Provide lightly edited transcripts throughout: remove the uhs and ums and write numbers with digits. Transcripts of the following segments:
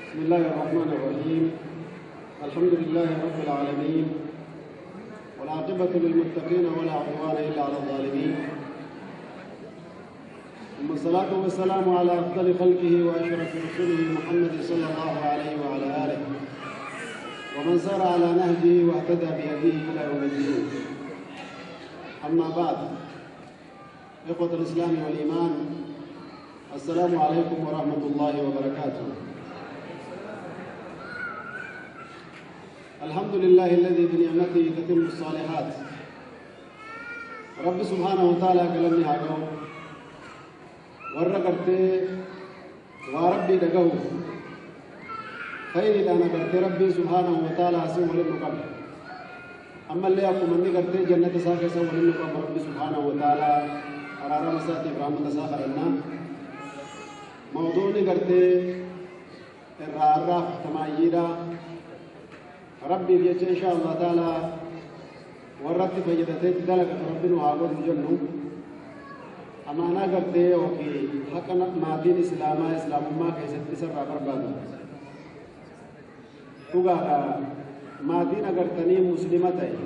بسم الله الرحمن الرحيم. الحمد لله رب العالمين، والعاقبة للمتقين ولا عدوان إلا على الظالمين، ثم الصلاة والسلام على أفضل خلقه وأشرف رسله محمد صلى الله عليه وعلى آله ومن سار على نهجه واهتدى بهديه إلى يوم الدين. أما بعد، إخوة الإسلام والإيمان، السلام عليكم ورحمة الله وبركاته. الحمد لله الذي بنعمته تتم الصالحات. رب سبحانه وتعالى قالني هاجو warra gartee waa Rabbii dhagahu khayriidhaan agartee Rabbiin subhaanahu wa ta'ala asii waliin nu qabe, ammallee akkuma inni gartee jannata isaa keessa waliin nu qabu Rabbi subhaanahu wa ta'ala araarama isaatiif rahmata isaa kadhannaa. Mawduuni gartee irraa har'aaf tamaayyiidha. Rabbiif jecha insha Allah ta'ala warratti fayyadateetti dalagatu Rabbi nu haa godhu jennu. Amaanaa gartee yookiin haqa maatiin islaamaa islaamummaa keessatti isarraa barbaadu. Dhugaadha, maatiin agartanii muslima ta'e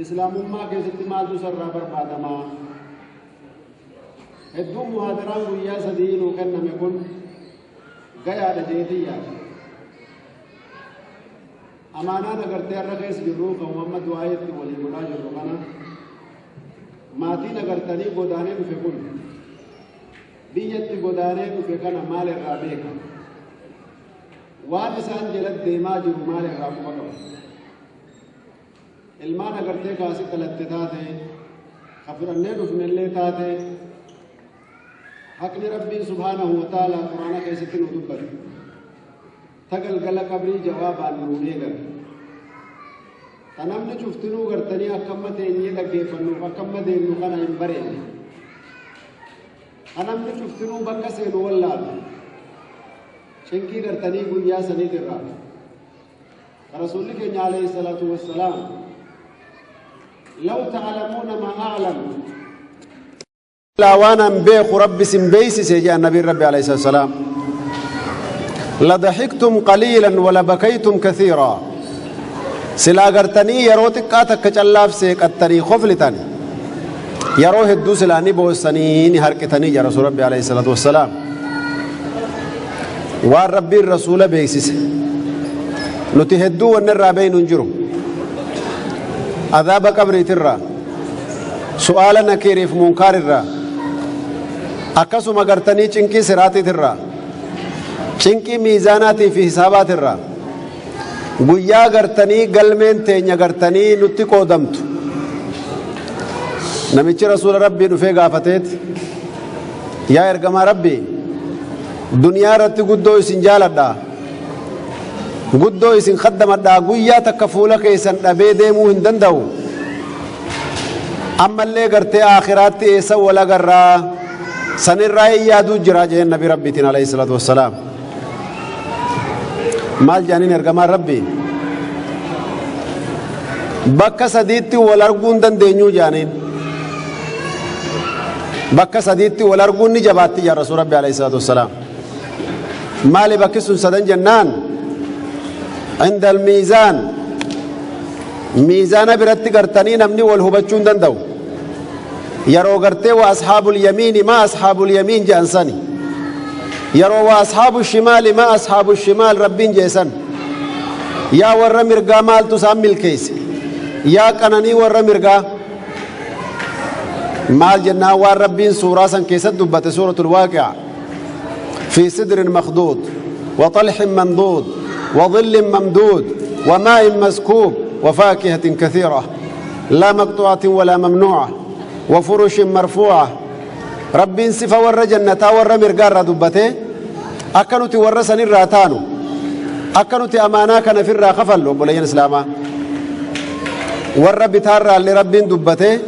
islaamummaa keessatti maaltu isarraa barbaadamaa? Hedduun muhaadaraan guyyaa 3 nuu kenname kun gayaadha jeetii yaada. Amaanaan agartee har'a keessa jirru kan Muhammad du'aayetti walii godhaa jirru kana, maatiin agartanii godaanee dhufe kun biyyatti godaanee dhufe kana maal irraa beeka? Waan isaan jala deemaa jiru maal irraa quba qaba? Ilmaan agartee kaasii dhalatte taate, ka fudhannee dhufnellee taate, haqni Rabbiin subhaanahu wa ta'ala Quraana keessatti nu dubbate ta galgala qabrii jawaabaan nuu eegan, ta namni cuftinuu gartanii akka amma teenyee dhaggeeffannuuf akka amma deemnu kana hin bareenne, ta namni cuftinuu bakka seenu wallaalu, cinqii gartanii guyyaa saniitirraa rasuulli keenya alayhi salaatu wassalaam "لو تعلمون ما أعلم" waan an beeku Rabbi sin beeysise jee nabiin Rabbi alayhi salaatu wassalaam, "لضحكتم قليلا ولبكيتم كثيرا." Silaa gartanii yeroo xiqqaa takka callaaf seeqattanii koflitan, yeroo hedduu silaa ni boossanii ni harqitanii jaa rasuul Rabbi alayhi salaatu wassalaam. Waan Rabbiin rasuula beeksise nuti hedduu wanni irraa beeynu hin jiru. Adaaba qabriitirraa, su'aala nakiiriif munkaarirraa, akkasuma gartanii cinqii siraatiitirraa, cinqii miizaanaatii fi hisaabaatirraa, guyyaa gartanii galmeen teenya gartanii nutti qoodamtu. Namichi rasuula Rabbii dhufee gaafateet, "Yaa ergamaa Rabbii, duniyaa irratti guddoo isin jaaladha, guddoo isin khaddamadha, guyyaa takka fuula keessan dhabee deemuu hin danda'u. Ammallee gartee aakhiraatti eessa wal agarraa? Sanirraa hin yaaduu jira," jeen nabi Rabbiitiin alayhi salaatu wassalaam. Maal jedhaniin ergamaan Rabbii? "Bakka sadiitti wal arguu hin dandeenyuu," jedhaniin. Bakka sadiitti wal arguun ni jabaatti jaa rasuul Rabbi alayhi salaatu wassalaam. Maali bakki sun sadan jennaan, عند الميزان, miizaana biratti gartanii namni wal hubachuu hin danda'u. Yeroo gartee "وأصحاب اليمين ما أصحاب اليمين" jedhan sani, yeroo "وأصحاب الشمال ما أصحاب الشمال" Rabbiin jeesan, yaa warra mirgaa maaltu isaan milkeeyse, yaa qananii warra mirgaa maal jennaan, waan Rabbiin suuraa san keessatti dubbate, suuratul Waaqi'a, "في سدر مخضود وطلح منضود وظل ممدود وماء مسكوب وفاكهة كثيرة لا مقطوعة ولا ممنوعة وفرش مرفوعة." Rabbiin sifa warra jannataa, warra mirgaarraa dubbatee, akka nuti warra sanirraa taanu, akka nuti amaanaa kana firraa kafallu. Obboleeyyan islaamaa, warra bitaarraallee Rabbiin dubbatee,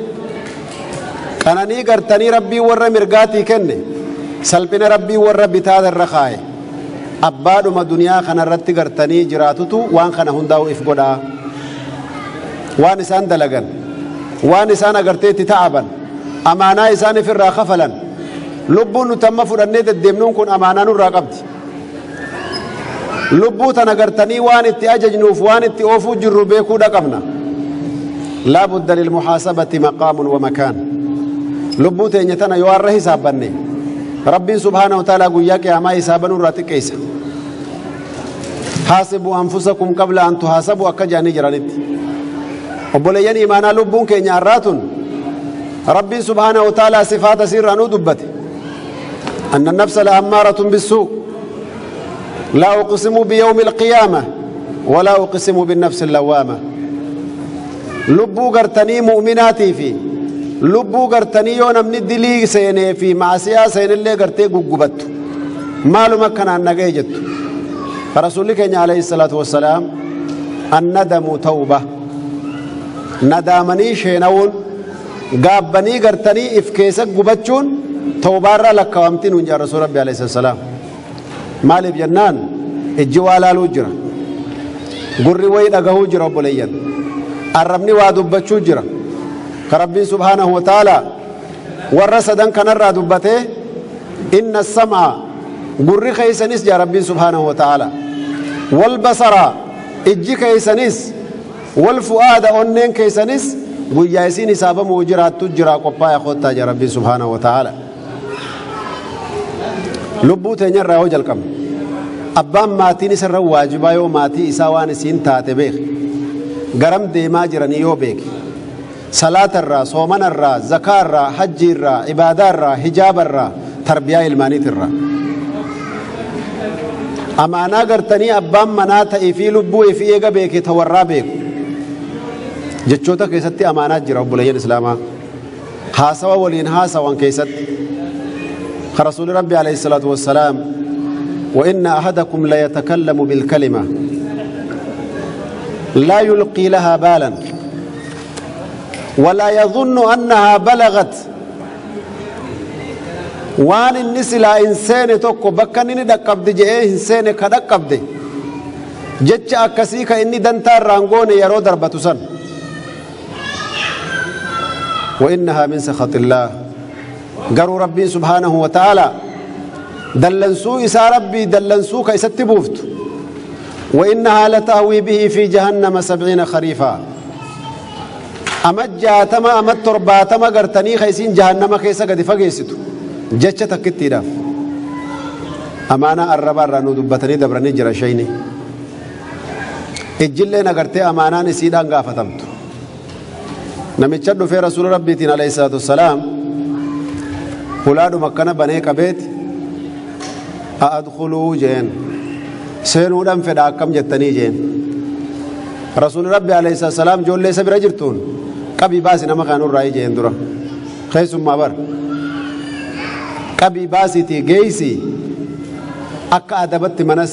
qananii gartanii Rabbiin warra mirgaatii kenne, salphina Rabbiin warra bitaa irra kaaye. Abbaadhuma duniyaa kanarratti gartanii jiraatutu waan kana hundaa'u if godhaa. Waan isaan dalagan, waan isaan agartee itti ta'aban, amaanaa isaan ifirraa kafalan, lubbuun nuti amma fudhannee deddeemnuun kun amaanaa nurraa qabdi. Lubbuu tana gartanii waan itti ajajnuuf waan itti oofuu jirru beekuudha qabna. Laa budda lilmuhaasabati maqaamun wa makaan. Lubbuu teenya tana yoo har'a hisaabbanne, Rabbiin subhaanahu wa ta'aalaa guyyaa qiyaamaa hisaaba nurraa xiqqeessa. Haasibuu anfusakum qabla an tuhaasabu akka jedhanii jiranitti. Obboleeyyan imaanaa, lubbuun keenya har'aa tun Rabbiin subhaanahu wa ta'aalaa sifaata isiirraa nuu dubbate. أن النفس لأمارة بالسوء، لا أقسم بيوم القيامة ولا أقسم بالنفس اللوامة. Lubbuu gartanii mu'minaatii fi lubbuu gartanii yoo namni dilii seenee fi maasiyaa seenillee gartee guggubattu, maaluma akkanaan naga'e jettu. Rasuulli keenya alayhi salaatu wassalaam, الندم توبة. Nadaamanii sheenawuun, gaabbanii gartanii if keessa gubachuun tawbaarraa lakkaawamtii nuun jaa Rasuul Rabbi alayhi salaam. Maaliif jennaan, ijji waa laaluu jira, gurri wayi dhagahuu jira, obboleeyyan, arrabni waa dubbachuu jira. Ka Rabbiin subhaanahu wa ta'ala warra sadan kanarraa dubbatee, إن السمع, gurri keeysanis jaa Rabbiin subhaanahu wa ta'ala, والبصر, ijji keeysanis, والفؤاد, onneen keeysanis guyyaa isiin hisaabamuu jiraattu jira, qophaa'e kottaa jaa Rabbiin subhaanahu wa ta'ala. Lubbuu teenyarraa yoo jalqabne, abbaan maatiin isarra waajibaa yoo maatii isaa waan isiin taate beeke, garam deemaa jiranii yoo beeke, salaatarraa, soomanarraa, zakaarraa, hajjiirraa, ibaadaarraa, hijaabarraa, tarbiyaa ilmaaniitirraa, amaanaa gartanii abbaan manaa ta'ee fi lubbuu fi eega beeke, tawarraa beeku, jechoota keessatti amaanaa jira. Obboleeyyan islaamaa, haasawa waliin haasawan keessatti رسول ربي عليه الصلاة والسلام، وإن أحدكم ليتكلم بالكلمة لا يلقي لها بالا ولا يظن أنها بلغت. Waan inni silaa hin seene tokko, bakka inni dhaqqabde je'ee hin seene ka dhaqqabde, jecha akkasii ka inni dantaa irraan goone yeroo darbatu san, وإنها من سخط الله. Garuu Rabbiin subhaanahu wa ta'ala dallansuu isaa, Rabbii dallansuu ka isatti buuftu, وإنها لتهوي به في جهنم 70 خريفا. Ama 60, ama 70 gartanii ka isiin jahannama keessa gadi fageessitu jecha takkittiidhaaf. Amaanaa arrabaa irraa nu dubbatanii dabranii jira. Shayni ijjilleen agartee amaanaan isiidhaan gaafatamtu. Namicha dhufee Rasuula Rabbiitiin alayhi salaatu wassalaam hulaadhuma akkana banee qabeeti, "أأدخل?" jeen. "Seenuudhaan fedha, akkam jettanii?" jeen. Rasuulli Rabbi alayhi salaatu wassalaam ijoollee isa bira jirtuun, "Qabii baasi nama kanurraa," jeen. Dura keessummaa bar, "Qabii baasiitii geeysi, akka adabatti mana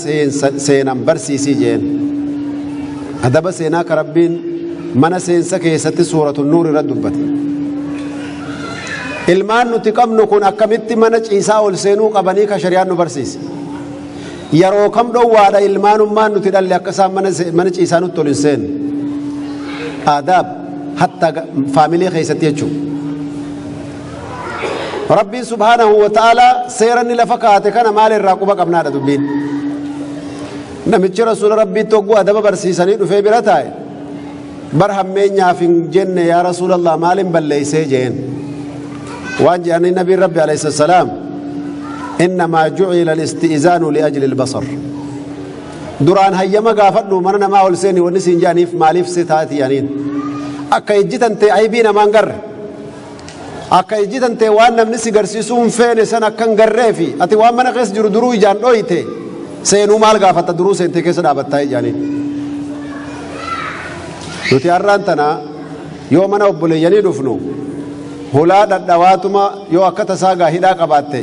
seenan barsiisii," jeen. Adaba seenaa ka Rabbiin mana seensa keessatti Suuratu Nuur irra dubbate. Ilmaan nuti qabnu kun akkamitti mana ciisaa ol seenuu qabanii ka shari'aan nu barsiise. Yeroo kam dhowwaadha ilmaanummaan nuti dhalle akka isaan mana ciisaa nutti ol hin seenne? Aadaab hatta faamilii keessatti jechuudha. Rabbiin subhaanahu wa ta'ala seera inni lafa kaa'ate kana maal irraa quba qabnaadha dubbiin. Namichi Rasuula Rabbiitti hogguu adaba barsiisanii dhufee bira taa'e, "Bar hammeenyaaf hin jenne, yaa Rasuulallah, maalin balleeysee?" jeen. Waan jedhanii Nabiin Rabbi alayhi salaam, إنما جعل الاستئذان لأجل البصر. Duraan hayyama gaafadhu mana namaa ol seeni wanni siin jedhaniif maaliif si taati jedhaniin? Akka ijji tantee aybii namaan garre, akka ijji tantee waan namni si garsiisuu hin feene san akka hin garreefi. Ati waan mana keessa jiru duruu ijaan dhooyte, seenuu maal gaafatta? Duruu seentee keessa dhaabattaa jedhaniin. Nuti har'aan tana yoo mana obboleeyyanii dhufnu, hulaa dhadhawaatuma yoo akka tasaa gaa hidhaa qabaatte,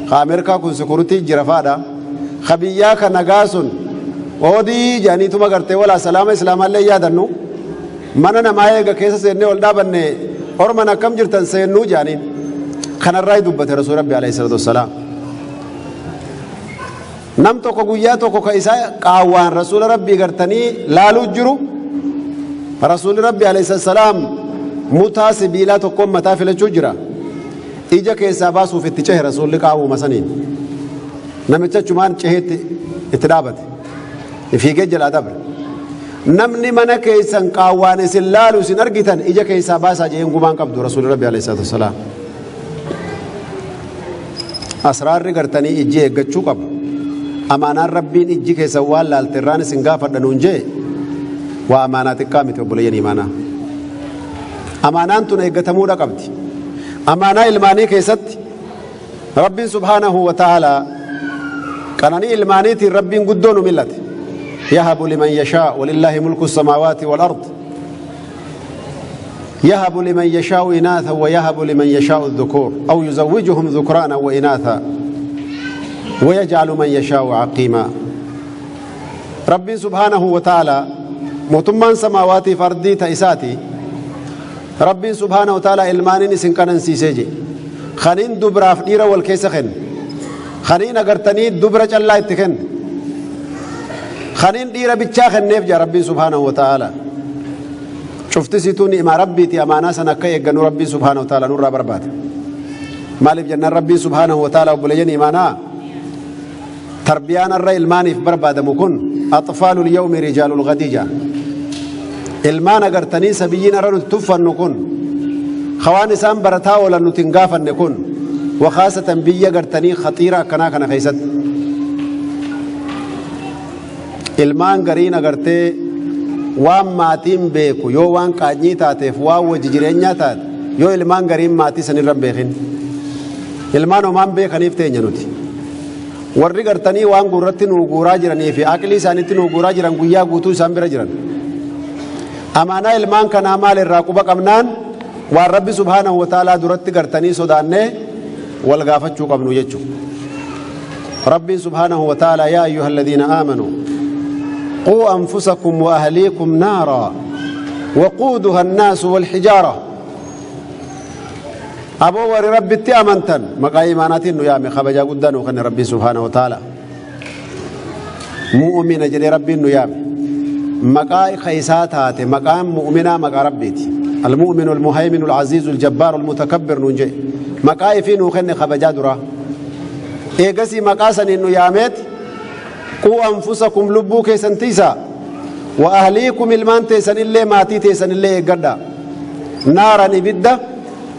ka Ameerikaa kun security jira faadha, ka biyyaa ka nagaa sun oodii jedhaniituma gartee walaa salaama islaamaallee yaadannu, mana namaa eega keessa seennee ol dhaabanne, "Orman akkam jirtan, seennuu?" jedhaniin. Kanarraa dubbate Rasuul Rabbi alayhi salatu wassalaam. Nam tokko guyyaa tokko ka isaa qaawwaan Rasuula Rabbii gartanii laaluu jiru, Rasuulli Rabbi alayhi salaam mutaa sibiilaa tokkoon mataa filachuu jira. Ija keessaa baasuuf itti cehe. Rasuulli qaawwuma saniin namicha achumaan ceheetti itti dhaabate. Fiigee jalaa dabre. Namni mana keessan qaawwaan isin laalu isin argitan ija keessaa baasaa jeen gumaan qabdu Rasuulli Rabbi alayhi salaatu wassalaam. Asraarri gartanii ijji eeggachuu qabu. Amaanaan Rabbiin ijji keessan waan laalte irraan isin gaafadha nuun jee waa amaanaa xiqqaa miti, obboleeyyan imaanaa. Amaanaan tun eeggatamuudha qabdi. Amaanaa ilmaanii keessatti Rabbiin subhaanahu wa ta'aalaa qananii ilmaaniitiin Rabbiin guddoo nu millate. يهب لمن يشاء ولله ملك السماوات والأرض يهب لمن يشاء إناثا ويهب لمن يشاء الذكور أو يزوجهم ذكرانا وإناثا ويجعل من يشاء عقيما. ربي سبحانه وتعالى mootummaan samaawaatiif ardii ta isaati. Rabbiin subhaanahu wa ta'ala ilmaaniin isin qanansiisee je. Kaniin dubraaf dhiira wal keessa kenne, kaniin agartanii dubra callaa itti kenne, kaniin dhiira bichaa kenneef jaa. Rabbiin subhaanahu wa ta'ala cuftisituu ni'maa Rabbiiti. Amaanaa san akka eeggannu Rabbiin subhaanahu wa ta'ala nurraa barbaada. Maaliif jennaan, Rabbiin subhaanahu wa ta'ala, obboleeyyan imaanaa, tarbiyaan irra ilmaaniif barbaadamu kun أطفال اليوم رجال الغد jaa. Ilmaan agartanii sabiyyiin irra nuti tuffannu kun, hawaan isaan barataa oolan nuti hin gaafanne kun, wakaasatan biyya gartanii khatiira akkanaa kana keessatti ilmaan gariin agartee waan maatiin beeku yoo waan qaanyii taateef, waan wajji jireenyaa taate, yoo ilmaan gariin maatii sanirra hin beekin, ilmaan homaan beekaniif teenya nuti. Warri gartanii waan gurratti nuu guuraa jiranii fi aqlii isaanitti nuu guuraa jiran guyyaa guutuu isaan bira jiran. Amaanaa ilmaan kanaa maal irraa quba qabnaan, waan Rabbi subhaanahu wa ta'aalaa duratti gartanii sodaannee wal gaafachuu qabnu jechuudha. Rabbiin subhaanahu wa ta'aalaa يا أيها الذين آمنوا قوا أنفسكم وأهليكم نارا وقودها الناس والحجارة. Aboo warri Rabbitti amantan, maqaa imaanaatiin nu yaame, kabajaa guddaa nuu kenne Rabbiin subhaanahu wa ta'aalaa. Mu'mina jedhee Rabbiin nu yaame. Maqaa isaa taate, maqaan mu'minaa maqaa Rabbiiti. المؤمن المهيمن العزيز الجبار المتكبر nuun jedhe. Maqaa ifii nuu kenne kabajaa duraa. Eegasii maqaa saniin nu yaameet, قوا أنفسكم, lubbuu keessan tiisaa, وأهليكم, ilmaan teessan illee, maatii teessan illee eeggadha. نارا, ibidda,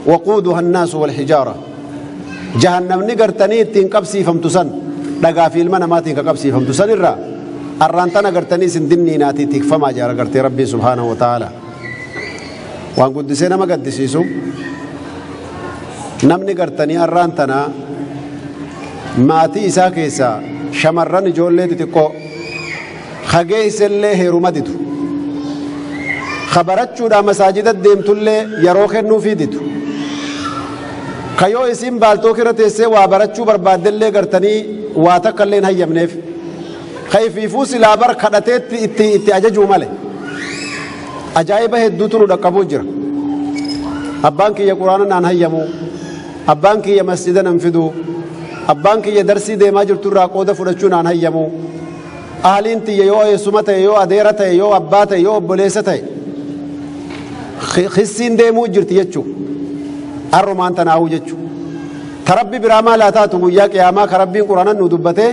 وقودها الناس والحجارة, jahannamni gartanii ittiin qabsiifamtu san, dhagaa fi ilma namaatiin ka qabsiifamtu san irraa arraan tana gartanii isin dinniinaatii tikfamaa jaara gartee Rabbiin subhaanahu wa ta'ala. Waan guddisee nama gaddisiisu, namni gartanii arraan tanaa maatii isaa keessaa shamarran ijoollee xixiqqoo hageessellee heeruma didu, kabarachuudhaan masaajida deemtullee yeroo kennuufii didu, kayoo isiin baaltoo irra teessee waa barachuu barbaaddellee gartanii waa takka illee hin hayyamneef, kayfiifuu silaa bar kadhateetti itti ajajuu male. Ajaa'iba hedduutu nu dhaqqabuu jira. Abbaan kiyya Quraana naan hayyamu, abbaan kiyya masjida nan fidu, abbaan kiyya darsii deemaa jirtu irraa qooda fudhachuu naan hayyamu. Ahliin tiyya yoo eessuma ta'e, yoo adeera ta'e, yoo abbaa ta'e, yoo obboleessa ta'e, hissiin deemuu jirti jechuu. Arrumaan tanaa'uu jechuu. Ta Rabbi biraa maal haa taatu, guyyaa qiyaamaa ka Rabbiin Quraanan nu dubbatee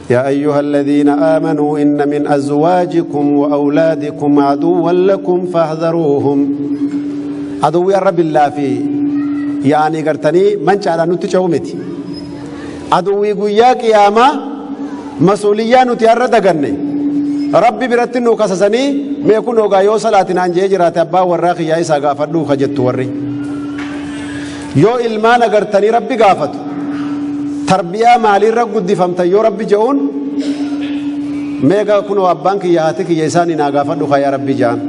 يا أيها الذين آمنوا إن من أزواجكم وأولادكم عدوا لكم فاحذروهم. عدوي الرب الله في يعني قرتني من شاء نتي چومتي عدوي guyyaa qiyaamaa masuuliyyaa nuti har'a daganne Rabbi biratti nu kasasanii, mee kun ogaa yoo salaatinaan jee jiraate, abbaa warraa kiyyaa isaa gaafadhuu ka jettu. Warri yoo ilmaan agartanii Rabbi gaafatu, tarbiyaa maaliirra guddifamtan yoo Rabbi je'uun, meeqa kunoo abbaan kiyya, haati kiyya isaanii naa gaafadhu kaa yaa Rabbi ja'an.